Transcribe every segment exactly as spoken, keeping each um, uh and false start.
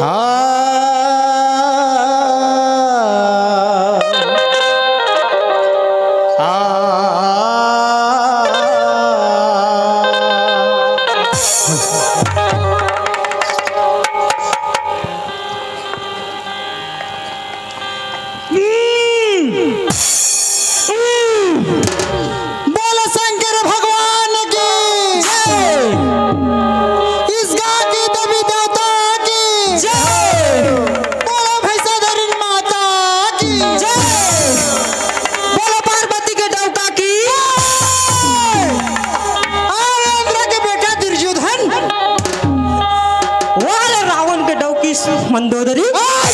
आ, आ, बोलो शंकर भगवान की जय। इसगा की देवी देवता की जय। बोलो भैंसाधरी माता की जय। बोलो पार्वती के डौका की जय। आओ इंद्र के बेटा दुर्योधन। वाह रे रावण के डौकी मंदोदरी। ओए!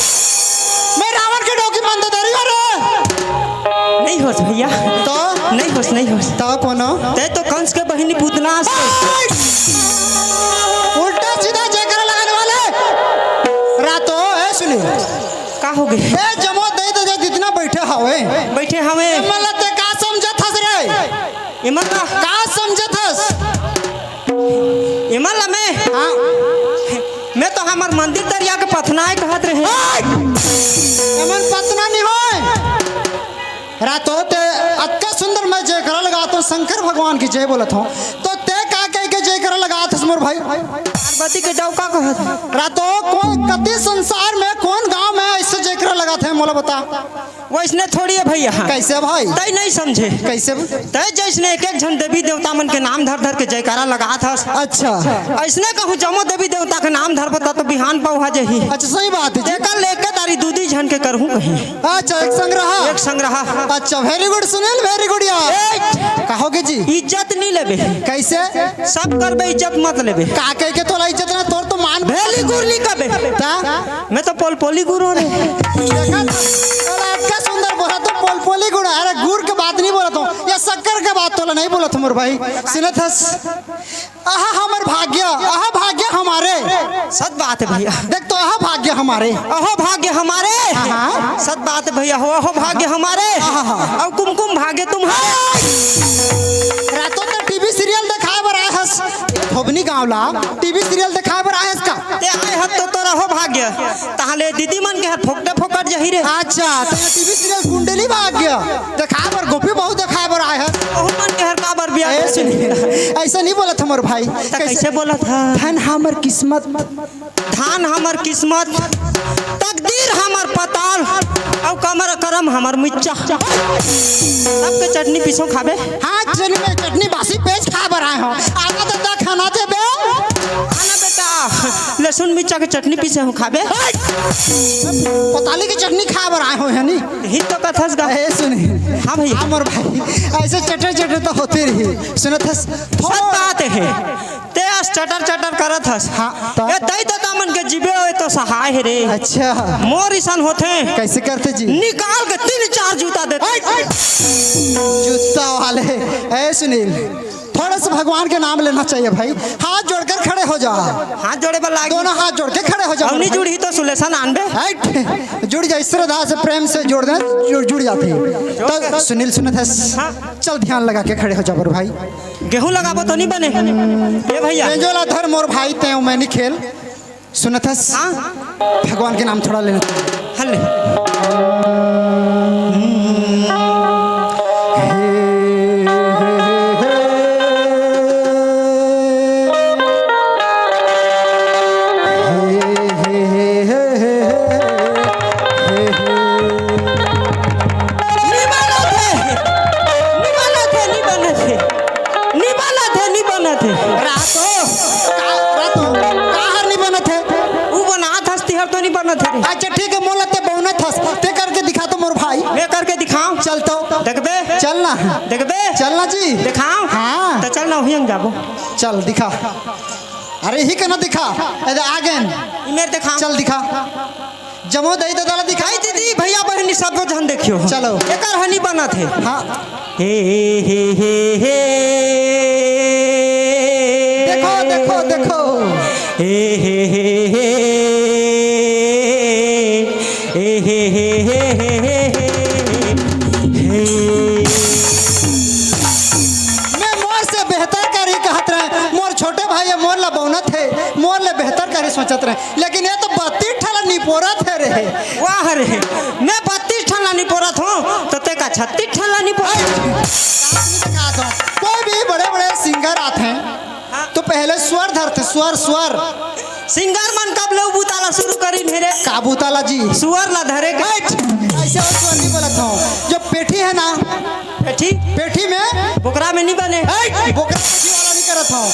मैं रावण के डौकी मंदोदरी हूँ रे। नहीं होस भैया। तो? नहीं होस, नहीं होस। तो कोनो? तैं तो कंस के बहिनी पूतना हस। ओए! उल्टा सीधा जयकारा लगाने वाले। रातो, ए सुनी। का हो गे? ए जमो दे दे दे जितना बैठे हवे। बैठे हवे। ए मला तैं का समझत हस रे? ए मला का समझत हस? एमन ला मैं, हाँ। मैं तो हमर मंदिर तरिया के पथना हे कहत रहें। ओए! एमन पथना नहीं होय। रातो तैं अतका सुंदर मैं जयकारा लगात हूँ, शंकर भगवान की जय बोलत हूँ, तो तैं का कह के जयकारा लगात हस मोर भाई? पार्वती के डौका कहत। रातो कोई कति संसार में कोन गांव में अइसे जयकारा लगाथे मोला बता। वइसने थोड़ी हे भइया। कइसे भाई? तैं नइ समझे। कइसे? तैं जइसने एक एक झन देवी देवता मन के नाम धर धर के जयकारा लगात हस। अच्छा। अइसने कहूँ जम्मो देवी देवता के नाम धरबो त तो बिहान पउहा जाही। अच्छा, सही बात हे जी। तेकर ले एके दारी दू दू झन के करहूँ कहीं। अच्छा, एक संग रहा। एक संग रहा। अच्छा, very good Sunil, very good यार। ए! कहोगे जी? इज्जत नइ लेबे। कइसे? सब करबे, इज्जत मत लेबे। का कहिके तोला इज्जत ना, तोर तो मान भेली गुर नइ कबे। ता? मैं तो पोलपोली गुर हूँ रे। देखा तो, तोला अतका सुंदर बोलत हूँ, पोलपोली गुर। अरे गुर के बात नइ बोलत हूँ, ये शक्कर के बात तोला नइ बोलत हूँ मोर भाई। सुनत हस, आहा हमर भाग्य, आहा भाग्य हमारे। सत बात हे भइया। देख तो, आहा भाग्य हमारे। अहो भाग्य हमारे। हाँ, हाँ। सत बात हे भइया हो, अहो भाग्य हमारे। हाँ, हाँ। अउ कुमकुम भाग्य तुम्हारे। रातो त टीवी सीरियल देखाय बर आय हस। धोबनी गांव ला टीवी सीरियल देखाय बर आय हस का? तैं आय हस तो तोर अहो भाग्य। तहाँ ले दीदी मन के हर फोकटे फोकट जाही रे। अच्छा, त टीवी सीरियल कुंडली भाग्य देखाय बर, गोपी बहू देखाय बर आय हस। ओहू मन के हर काबर बिया ए, सुन, अइसे नइ बोलत हमर भाई। त कइसे बोलत हस? धन हमर किस्मत। धान हमर किस्मत, तकदीर हमर पताल, अउ कमर करम हमर मिच्चा। सबके चटनी पीसो खाबे। हाँ, चटनी में चटनी बासी पेज खाय बर आय हूँ। आधा तो दा खाना दे बे। खाना बेटा, लहसुन मिर्चा के चटनी पीसे हूँ खाबे। पताली के चटनी खाय बर आय हूँ, है नी? ही तो कथस गा। ए, सुन। हाँ भइया। हाँ, मोर भाई, अइसे चटर चटर तो होते रही। सुनत हस? सत बात हे। तैं अस चटर चटर करत हस। हाँ, त? ए दई ददा मन के जीबे होय तो सहाय हे रे। अच्छा। मोर इसन होथे। कइसे करथे जी? निकाल के तीन चार जूता देथे। जूता वाले। ए सुनील, थोड़ा सा भगवान के नाम लेना चाहिए भाई। हाथ जोड़कर खड़े हो जाओ। हाथ जोड़े बर लाग दोनों हाथ जोड़ के खड़े हो जाओ अउ नइ भाई। जुड़ही तो सुलेसन आनबे। हट, जुड़ जाए, श्रद्धा से, प्रेम से जोड़ दे, जुड़, जुड़ जाती है। तो सुनील सुनत हस? हाँ। चल ध्यान लगा के खड़े हो जा बर भाई। गेहूं लगाबो तो नइ बने। ए भइया। बेंजो ला धर मोर भाई, तैं मैं नइ खेल। सुनत हस? हाँ। भगवान के नाम थोड़ा लेना। हल्ले। निबलत हे, निबलत हे, निबलत हे। निबलत हे, निबलत हे। रातो, का, रातो, काहर नइ बनत हे? ऊ बनात हस, तिहर तो नइ बनत हे रे। अच्छा, ठीक हे, मोला तैं बनत हस, तैं करके दिखा तो मोर भाई। मैं करके दिखाऊं? चल तो। देखबे? चल ना। देखबे? चल ना जी। दिखाऊं? हाँ। त चल ना, उही अंग जाबो। चल, दिखा। अरे, ही कना दिखा। ए दे, आ गेन। ई मेर दिखाऊं? चल, दिखा। जमो दई ददा ला दिखाई दीदी, भइया बहिनी सबो झन देखियो। चलो। एकर ह नइ बनत हे। हाँ। हे, हे, हे, हे, हे। देखो, देखो, देखो। हे, हे, हे, हे। हे, हे, हे, हे। मैं मोर से बेहतर करी कहत रहें, मोर छोटे भाई हे, मोर ला बनत हे, मोर ले बेहतर करी सोचत रहें। लेकिन ये तो बत्ती पोरत हे रे। वाह रे, मैं बत्तीस ठन ला निपोरत हूँ, तो ते का छत्तीस ठन ला निपोरत? कोई भी बड़े-बड़े सिंगर आथे, हाँ। तो पहले स्वर धरथे, स्वर, स्वर। सिंगर मन कब ले बुता ला शुरू करिन हे रे? का बुता ला जी? सुअर ला धरे के। हट! ऐसे अउ स्वर नहीं बोलत हूँ। जो पेठी है ना, पेठी? पेठी में बोकरा में नहीं बने। हट! बोकरा पेठी वाला नहीं करत हूँ।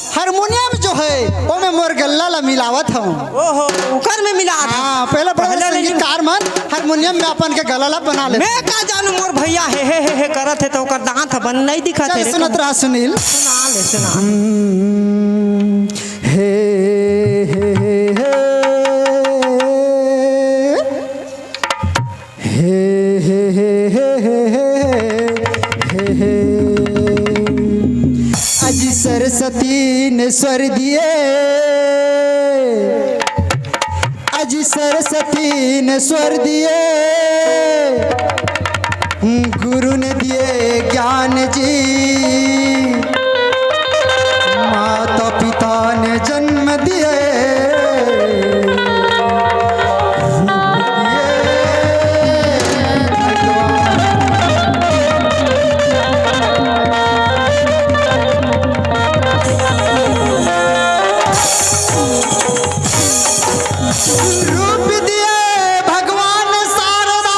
हारमोनियम जो है, ओमे मोर गला ला मिलावत हूँ। ओहो, उकर में मिला दे। हाँ, पहले बड़े पहले नहीं। संगीतकार मन हारमोनियम में अपन के गला ला बना ले। मैं का जानू, मोर भैया हे, हे, हे, हे करत हे, तो ओकर दांत ह बन नहीं दिखत चल, हे रे। सुनत रहा सुनील। सुना ले, सुना। हम्म, हे, हे, हे, हे। हे, हे, हे, हे, हे, हे, हे। अजी सरस्वती ने स्वर दिए, अजी सरस्वती ने स्वर दिए, गुरु ने दिए ज्ञान जी, माता पिता ने जन्म दिए। रूप दिए भगवान शारदा,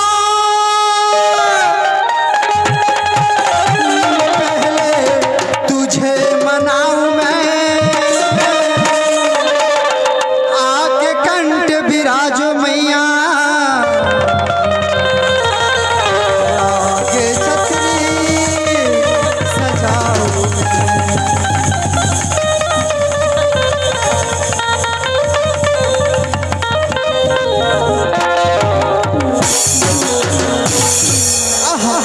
पहले तुझे मनाऊं मैं, आके कंठ विराजो मैया, आके छतरी सजाओ। आहा,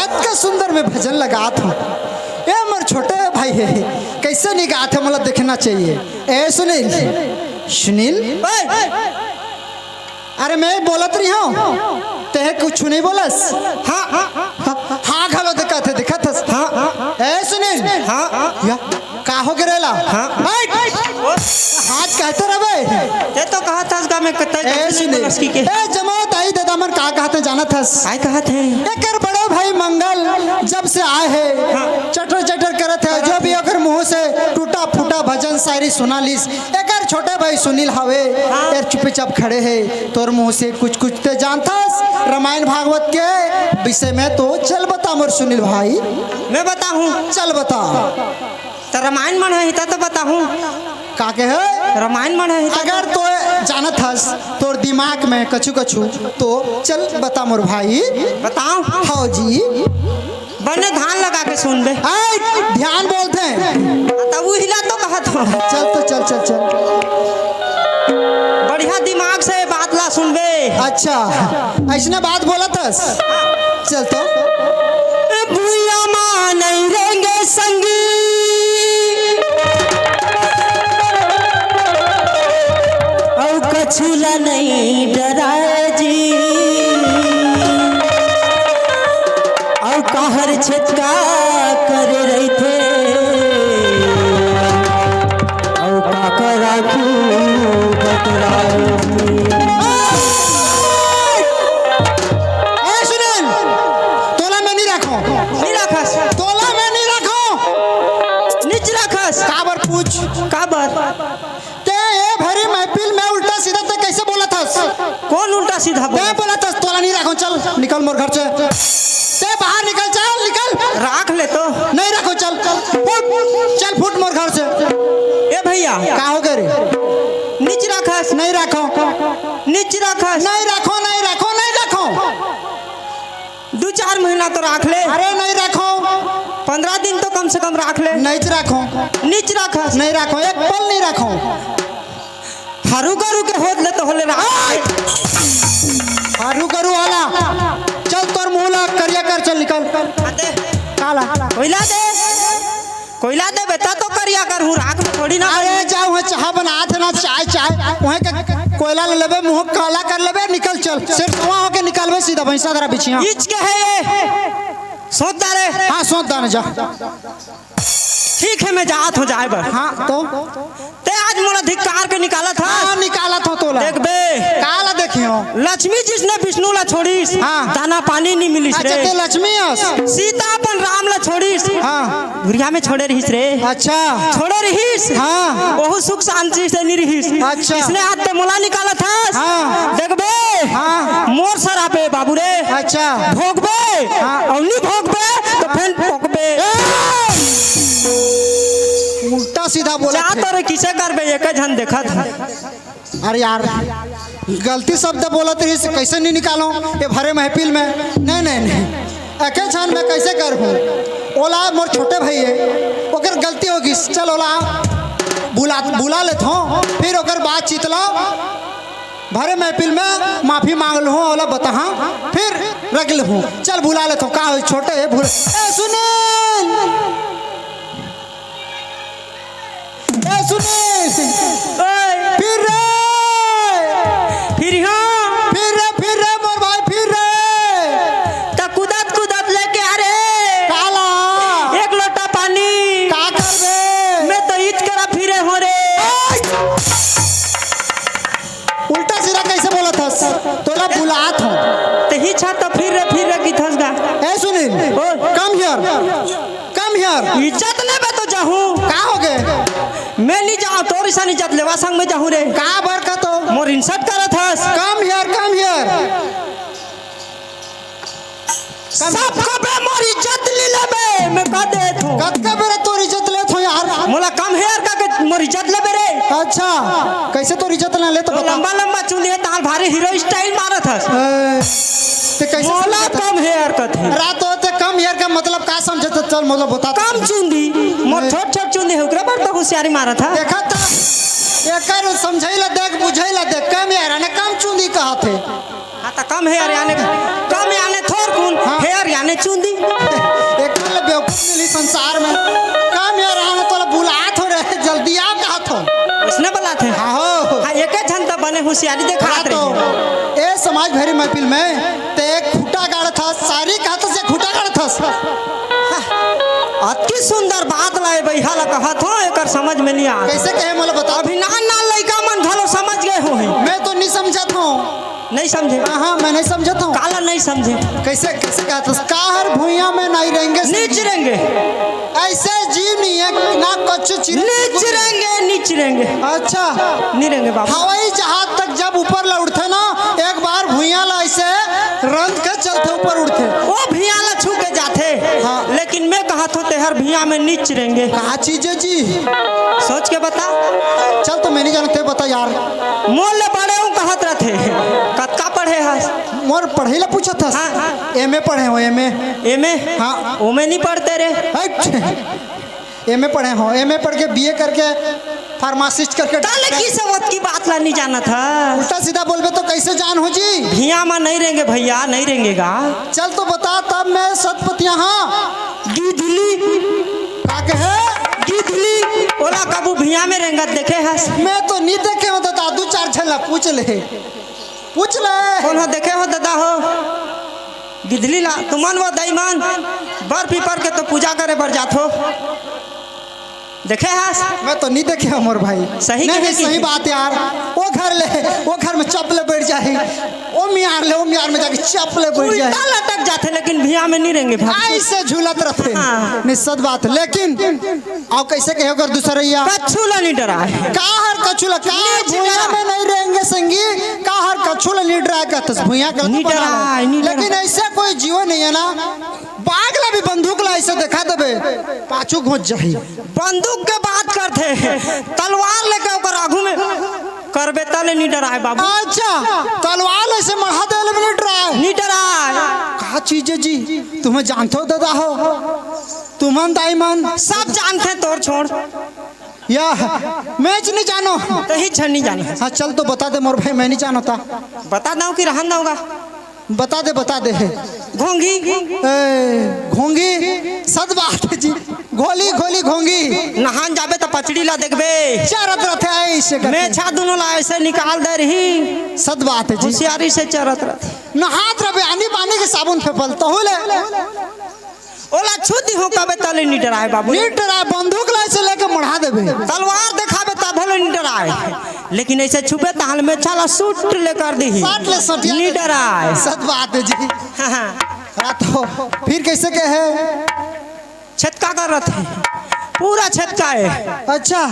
अतका सुंदर में भजन लगात हूँ। ए मोर छोटे भाई हे, कैसे नहीं गात हे, मोला देखना चाहिए। ए सुनील, सुनील, ओए! अरे मैं बोलत रही हूँ, तेहे कुछ नहीं बोलस। हाँ, हाँ, हाँ, हाँ, घलो दिखत हे, दिखत हस। हाँ, हाँ, ए सुनील, हाँ, हाँ। या, का हो गे रे ला? हाँ। हट! हाथ कहते रहे। ते तो कहा था उसका मैं कत्ता ए सुनील, बोलस की के। ए जमावत आई दादा मन का कहत हे जानत हस? काय कहत हे? एकर बड़े भाई मंगल जब से आए हे, हाँ। चटर चटर करत हे, जो भी ओकर मुंह से टूटा फूटा भजन शायरी सुना लिस। एकर छोटे भाई सुनील हवे, हाँ। एर चुपचाप खड़े हे, तोर मुंह से कुछ कुछ ते जानथस रामायण भागवत के विषय में, तो चल बता मोर सुनील भाई। मैं बताहूँ? चल बता। त रामायण मन हे, त, त बताहूँ। का के हे? रामायण मन हे, त अगर तो जानत हस, तोर दिमाग में कछु कछु, तो चल बता मोर भाई। बताओ। हाँ जी। बने ध्यान लगा के सुनबे। आय, ध्यान बोलथे। त उही ला तो कहत हूँ। चल तो, चल, चल, चल। बढ़िया दिमाग से बात ला सुनबे। अच्छा, अइसने बात बोलत हस? चल तो। भुइयां मा नइ रेंगे संगी, अउ कछु ला नइ डराय जी। अउ काहर छेतका करे रहिथे, अउ काकर आँखी बतराए। ए सुनील, तोला मैं नहीं राखों। नहीं राखस। तोला मैं नहीं राखों। निच राखस। काबर पूछ? काबर? ते ए भरी महफिल में उल्टा सीधा ते कैसे बोलत हस? कौन उल्टा सीधा बोला? ते बोलत हस, तोला नहीं राखों, चल, निकल मोर घर से। ते बाहर निकल, चल, निकल। राख ले तो। नहीं राखों, चल। फुट, चल, फुट मोर घर से। ए भैया। का हो गे रे? निच राखस। नहीं राखों। निच राखस। नहीं राखों, नहीं राखों, नहीं राखों। दू चार महीना तो राख ले। अरे नहीं राखों। पंद्रह दिन तो कम से कम राख ले। नहीं राखों। निच राखस। नहीं राखों, एक पल नहीं राखों। हरू गरू के होत ले तो होले राख। आय! हरू गरू वाला, चल तोर मुंह ला करिया कर, चल निकल। आते। काला। कोयला दे। कोयला दे बेटा, तो करिया कर हूँ, राख में थोड़ी ना। अरे जाओ, वहाँ चाह बनात हे ना, चाय, चाय, वहाँ के कोयला ले लेबे, मुँह काला कर लेबे, निकल चल। सिर धुआं होके निकलबे सीधा भैंसा धरा बिछिया। इच के हे ये? सोच डारे। हाँ, सोच डारे, जा। ठीक हे, मैं जात हूँ जाए बर। हाँ, तो? ते आज मोला धिक्कार के निकालत हस। हाँ, निकालत हूँ तोला। देखबे। काला लक्ष्मी जिसने विष्णु ला छोड़िस, हाँ। दाना पानी नी मिलिस अच्छा, रे। ते लक्ष्मी अस। सीता अपन राम ला छोड़िस, हाँ। दुरिहा में छोड़े रहिस रे। अच्छा। छोड़े रहिस। हाँ। ओहू सुख शांति से नी रहिस। अच्छा। इसने हाथ ते मोला निकालत हस। हाँ। देखबे। हाँ। मोर सरापे बाबू रे। अच्छा। भोगबे। हाँ। अउ नी भोगबे तो फेन भोगबे। ए! उल्टा सीधा बोलत हे। तोरे किसे करबे, एक झन देखत हे। अरे यार, गलती शब्द बोलत रहिस, कैसे नहीं निकालो ये भरे महफिल में? नहीं, नहीं, नहीं, एके झन में कैसे करहूँ? ओला मोर छोटे भाई हे, ओकर गलती होगिस। चल ओला बुला, बुला लेथों, फिर ओकर बातचीत ला भरे महफिल में माफी मांग लूँ, ओला बताहा, फिर रख लूँ। चल बुला लेथों, का होई छोटे हे भूल। ए सुनील, ए सुनील, ओए। फिर रे। फिर हाँ। फिर रे, फिर रे, मोर भाई, फिर रे। त कूदत कूदत लेके आ रे। काला। एक लोटा पानी। का करबे? मैं तो ईच करा फिरे हो रे। ओए। उल्टा सीधा कैसे बोलत हस? तोला बुलात हूँ। तेही छा तो फिर रे, फिर रे किथस गा। ए सुनील, ओ। Come here। Come here। इज्जत लेबे तो जाहूँ। का होगे? मैं नी जाहूँ, तोर इसन इज्जत लेवा संग में जाहूँ रे। का बर का तो? मोर insult करत हस। Come here, come here। Come। सब कबे मोर इज्जत नी लेबे, मैं कह देत हूँ। कतका बेरा तोर इज्जत लेत हूँ यार? मोला come here कह के मोर इज्जत लेबे रे। अच्छा, कैसे तोर इज्जत ना ले तो तो बता। लंबा लंबा चुंदी हे, ताल भारी hero style मारत हस। ए, ते कैसे मोला समझत हस? Come here कथे। रात होते come here का मतलब का समझत हस? चल, मतलब बता। कम चुंदी, मोर ए। छोट छोट चुंदी हे, ओकरे बर तो होशियारी मारत हस। देखा त, एकर समझई ला देख, बुझई ला देख, come here, ने कम चुंदी कहत हे। हाँ, त come here याने, come याने थोरकुन, हाँ। Here याने चुंदी। एक ले बेवकूफ मिली संसार में। Come here याने तोला बुलात हों रे, जल्दी आ कहत हों। उसने बुलात हे? हाँ हो। हाँ, एके झन त बने होशियारी देखात रहे। ए समाज भरी महफिल में ते एक खूंटा गाड़त हस, सारी कहत हस, एक खूंटा गाड़त हस। अति सुंदर बात ला ए बइहा ला कहत हों, एकर समझ में नी आ। कैसे कहे मोला बता। अभी नान नान लइका मन घलो समझ गए होही। मैं तो नी समझत हूँ। नहीं समझे? हाँ, हाँ, मैं नहीं समझत हूँ। काला नहीं समझे? कैसे, कैसे कहत हस? काहर भुइयां में नहीं रेंगे संगी। नीच रेंगे। ऐसे जीव नहीं है, ना कच्चू चिरे। नीच रेंगे, नीच रेंगे। अच्छा। नी रेंगे बाबू। हवाई जहाज तक जब ऊपर ला उड़थे ना, एक बार भुइयां ला ऐसे रंध के चलथे, ऊपर उड़थे। ओ भुइयां ला छू के जाथे। हाँ। लेकिन मैं कहत हूँ, तेहर भुइयां में नीच रेंगे। का चीज हे जी? सोच के बता। चल तो मैं नहीं जानत, ते बता यार। मोर ले बड़े हूँ कहत रथे। कतका पढ़े हस? मोर पढ़ई ला पूछत हस? हाँ, हाँ। M A पढ़े हूँ, M A। M A? हाँ। ओमे नहीं पढ़ते रे। हट। M A पढ़े हूँ, M A पढ़ के B A करके pharmacist करके ताले doctor। की सवत की बात ला नहीं जानत हस। उल्टा सीधा बोलबे तो कैसे जानहूँ जी? भुइयां में नहीं रेंगे भैया, नहीं रेंगे गा। चल तो बता तब मैं सतपतिया हाँ। गिधली। का कहे? गिधली। ओला कभू भुइयां में रेंगत देखे हस? मैं तो नहीं देखे हूँ, तो दू चार झन ला पूछ ले। पूछ ले। कोन हो देखे हो ददा हो? गिधली ला, तुमन वो दईमन, बर पीपर के तो पूजा करे बर जाथो। देखे हस? मैं तो नहीं देखे हूँ मोर भाई। सही नहीं, कहे नहीं, कि सही बात यार। वो घर ले, वो घर में चप ले बैठ जाही। वो मियार ले, वो मियार में जाके चप ले बैठ जाही। उल्टा लटक जाथे, लेकिन भुइयां में नहीं रेंगे भाई। ऐसे झूलत रथे। हाँ। नहीं, सत बात। लेकिन अउ कैसे कहे ओकर दूसरइया? कछु ला नहीं डराए। काहर कछु ला, काहर नीच भुइयां डरा। में नहीं रेंगे संगी, काहर कछु ला नहीं डराए कहत हस, भुइयां के नहीं बना डराए, ले। नहीं डराए। लेकिन ऐसे कोई जीव नहीं है ना, बाघ ला भी बंदूक ला ऐसे देखा देबे, पाछू घुंच जाही। बंदूक के बात करथे, तलवार लेके ओकर आगू में करबे तले नहीं डराए बाबू। अच्छा, तलवार ऐसे मढ़ा दे ले नहीं डराए। नहीं डराए। का चीज हे जी? तुम्हें जानते हो दादा हो? तुमन दाई मन? सब जानथे तोर छोड़। या, मैं च नहीं जानो। तही छन नहीं जानो। हाँ, चल तो बता दे मोर भाई, मैं नहीं जानता। बता दऊं कि रहन दऊंगा? बता दे, बता दे। घोंघी। ए, घोंघी, सत बात हे जी। घोली, घोली घोंघी। नहान जाबे त पचड़ी ला देखबे। चरत रथे ऐसे करके। मेछा दुनो ला ऐसे निकाल दे रही। सत बात हे जी। होशियारी से चरत रथे। नहात रबे, आनी पानी के साबुन फेफल, तहू ले। ओला छू दिहूं कबे तले नी डराए बाबू। नी डराए, बंदूक ला ऐसे लेके मढ़ा देबे। तलवार देखाबे तभो ले नी डराए। आए, लेकिन ऐसे छुबे तहां ले मेछा ला सूट ले कर दिही। साट ले सटिया नी दे। डराए। सत बात हे जी। हाँ, हाँ। हाँ, तो फिर कइसे कहे? छेतका कर रथे, पूरा छेतका हे। अच्छा।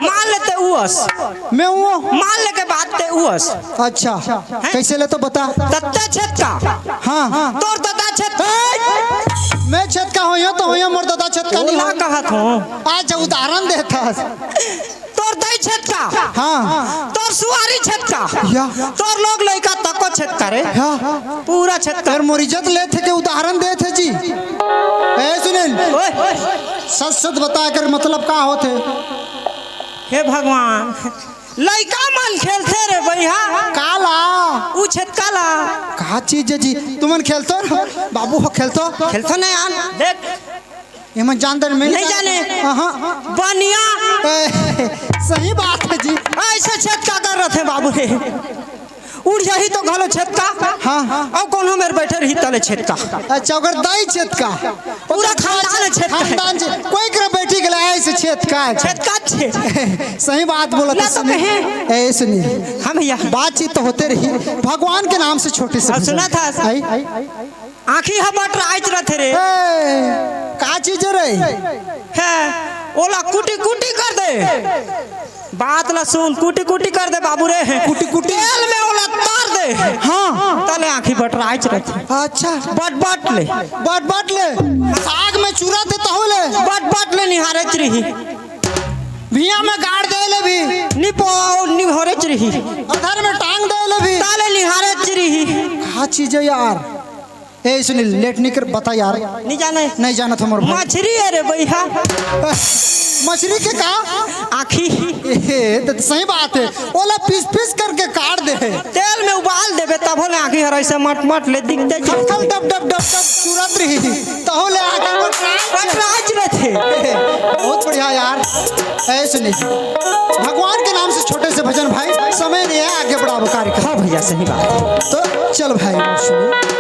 मान लेते उस। मैं वो। मान लेके बात ते उस। अच्छा। हैं? कइसे ले तो बता। तत्ते छेतका। हाँ। तोर ददा छेतका। ए! मैं छेतका होइहूं तो होइहूं, मोर ददा छेतका नहीं ओला हो। कहत हूँ। आज उदाहरण देथस। तोर दई छेतका। हाँ। तोर सुवारी छेतका। या। तोर लोग लइका तको छेतका रे। या। पूरा छेतका। फिर मोर इज्जत लेथे के उदाहरण देथे जी। ए सुनील। ओए। सच सच बता कर मतलब का होथे? हे भगवान, लइका मन खेलथे रे भैया। काला? उ छेतका ला। का चीज हे जी? तुमन खेलथो न? बाबू हो खेलथो? खेलथो नहीं यार। देख। एमन जानथन मैं नहीं जाने। हाँ। बनिया। ए, सही बात हे जी। ऐसे छेतका कर रथे बाबू रे। उड़ जाही तो घलो छेतका। हाँ। अउ कोनो मेर बैठे रही तले छेतका। अच्छा, ओकर दाई छेतका। पूरा खानदान हे छेतका। खानदान छे-, कोई करा बैठी गेला ऐसे छेतका। छेतका छे। सही बात बोला ना तो सुनील। कहे। ए, सुनील। हाँ भैया। बातचीत तो होते रही, भगवान के नाम से छोटे से अब भजन। सुना था। आई? आँखी ह बटराइच रथे रे। ए, का चीज रे? हे, ओला कुटी कुटी कर दे। बात ला सुन, कुटी कुटी कर दे बाबू रे। कुटी कुटी। तेल में ओला तर दे। हाँ। तले आँखी बटराइच रथे। अच्छा। बट बट ले। बट बट ले। साग में चूरा दे तहु ले। बट बट ले निहारेच रही। भिया में गाड़ दे ले भी। निपो निहोरेच रही। अधर में टांग दे ले भी। ताले निहारेच रही। का चीज हे यार? ए सुनील, लेट नहीं कर, बता यार। नहीं जाने। नहीं जानत हमर भाई। मछरी हे रे भैया। मछरी के का? आँखी। ए, तो सही बात हे। ओला पीस पीस करके काट दे। तेल में उबाल देबे, तभो ले आँखी हर ऐसे मट मट ले दिखते जे। खल खल डब डब डब डब चुरत रही। तहु ले आँखी बटराइच। बटराइच रथे। बहुत बढ़िया यार। ए सुनील, भगवान के नाम से छोटे से भजन भाई, समय नहीं है, आगे बढ़ाओ कार्यक्रम। हाँ भैया, सही बात है। तो चल भाई, सुन।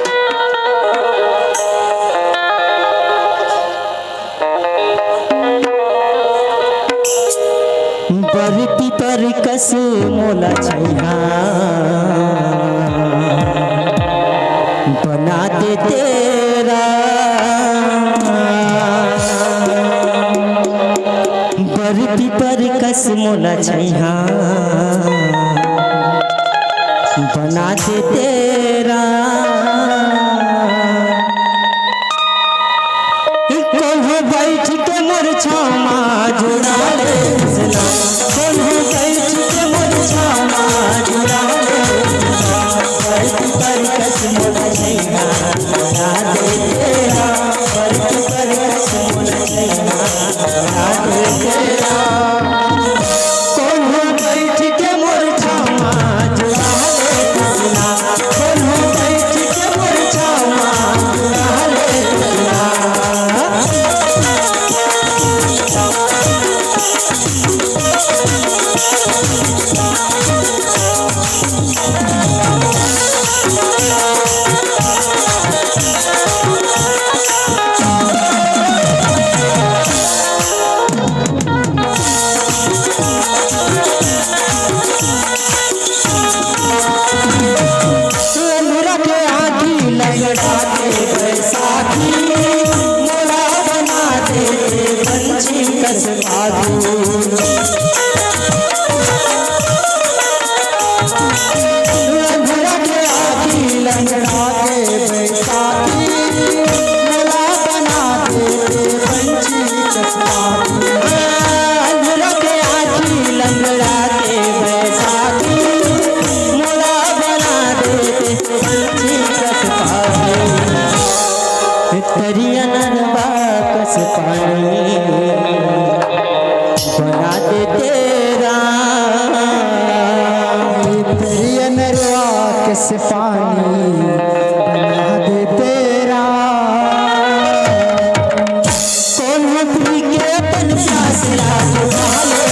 बर पीपर कस मोला छैहा बना दे तेरा। बर पीपर कस मोला छैहा बना दे तेरा। कोनो बैठ के मोर छामा जुड़ा ले सजना, कोनो बैठ के मोर छामा जुड़ा ले सजना, बैठ कर कस मोर छैहा जुड़ा दे तेरा, बैठ कर कस मोर छैहा जुड़ा दे तेरा। कोनो बैठ के मोर छामा जुड़ा ले सजना, कोनो बैठ के मोर छामा जुड़ा ले सजना। अंधरा के आँखी लंगड़ा के बैसाखी, मोला बना दे पंछी कस काबू। अंधरा के आँखी लंगड़ा के बैसाखी, मोला बना दे पंछी कस काबू। अंधरा के आँखी लंगड़ा के बैसाखी, मोला बना दे पंछी कस काबू। तरिया नरवा कस पानी बना दे तेरा। तरिया नरवा कस पानी बना दे तेरा। कोनो पी के अपन प्यास ला बुझा ले,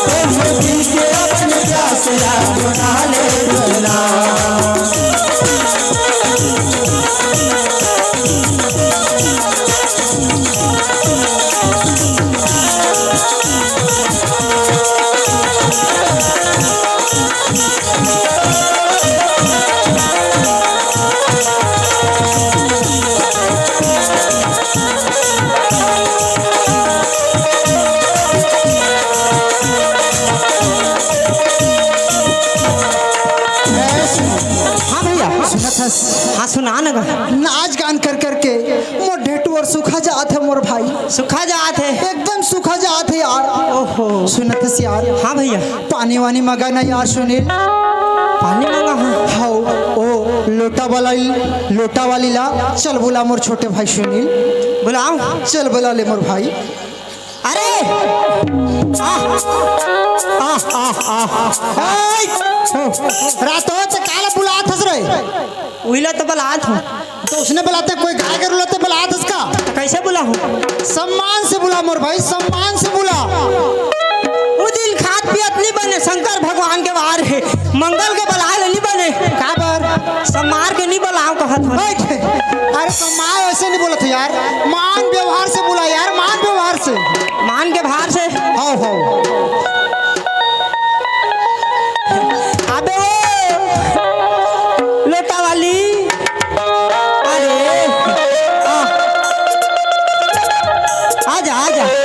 कोनो पी के अपन प्यास ला बुझा ले। हाँ, सुना न गा। नाच गान कर करके मोर ढेटू हर सुखा जात हे मोर भाई। सुखा जात हे? एकदम सुखा जात हे यार। ओहो। सुनत हस यार? हाँ भैया। पानी वानी मंगा ना यार सुनील। पानी मंगा? हाँ। हाव, ओ लोटा वाला, लोटा वाली ला चल बुला मोर छोटे भाई सुनील। बुलाओ। चल बुला ले मोर भाई। अरे! आह! आह, आह, आह, आह। ओए! रात हो त काला बुलात हस रे? उहिला तो बुलात हूँ। तो उसने बुलाते, कोई गाय गरु ला तो बुलात हस का? तो कैसे बुलाहूँ? सम्मान से बुला मोर भाई, सम्मान से बुला। वो दिन खात पियत नहीं बने, शंकर भगवान के वार हे, मंगल के बलाय ले नहीं बने। काबर? सम्मान के नहीं बुलाओ कहत हूँ। बैठ। अरे सम्मान ऐसे नहीं बोलत यार, मान व्यवहार से बुला यार, मान व्यवहार से। मान के भार से। हाव, हाव। अबे ओ लोटा वाली, अरे आ, आजा, आजा।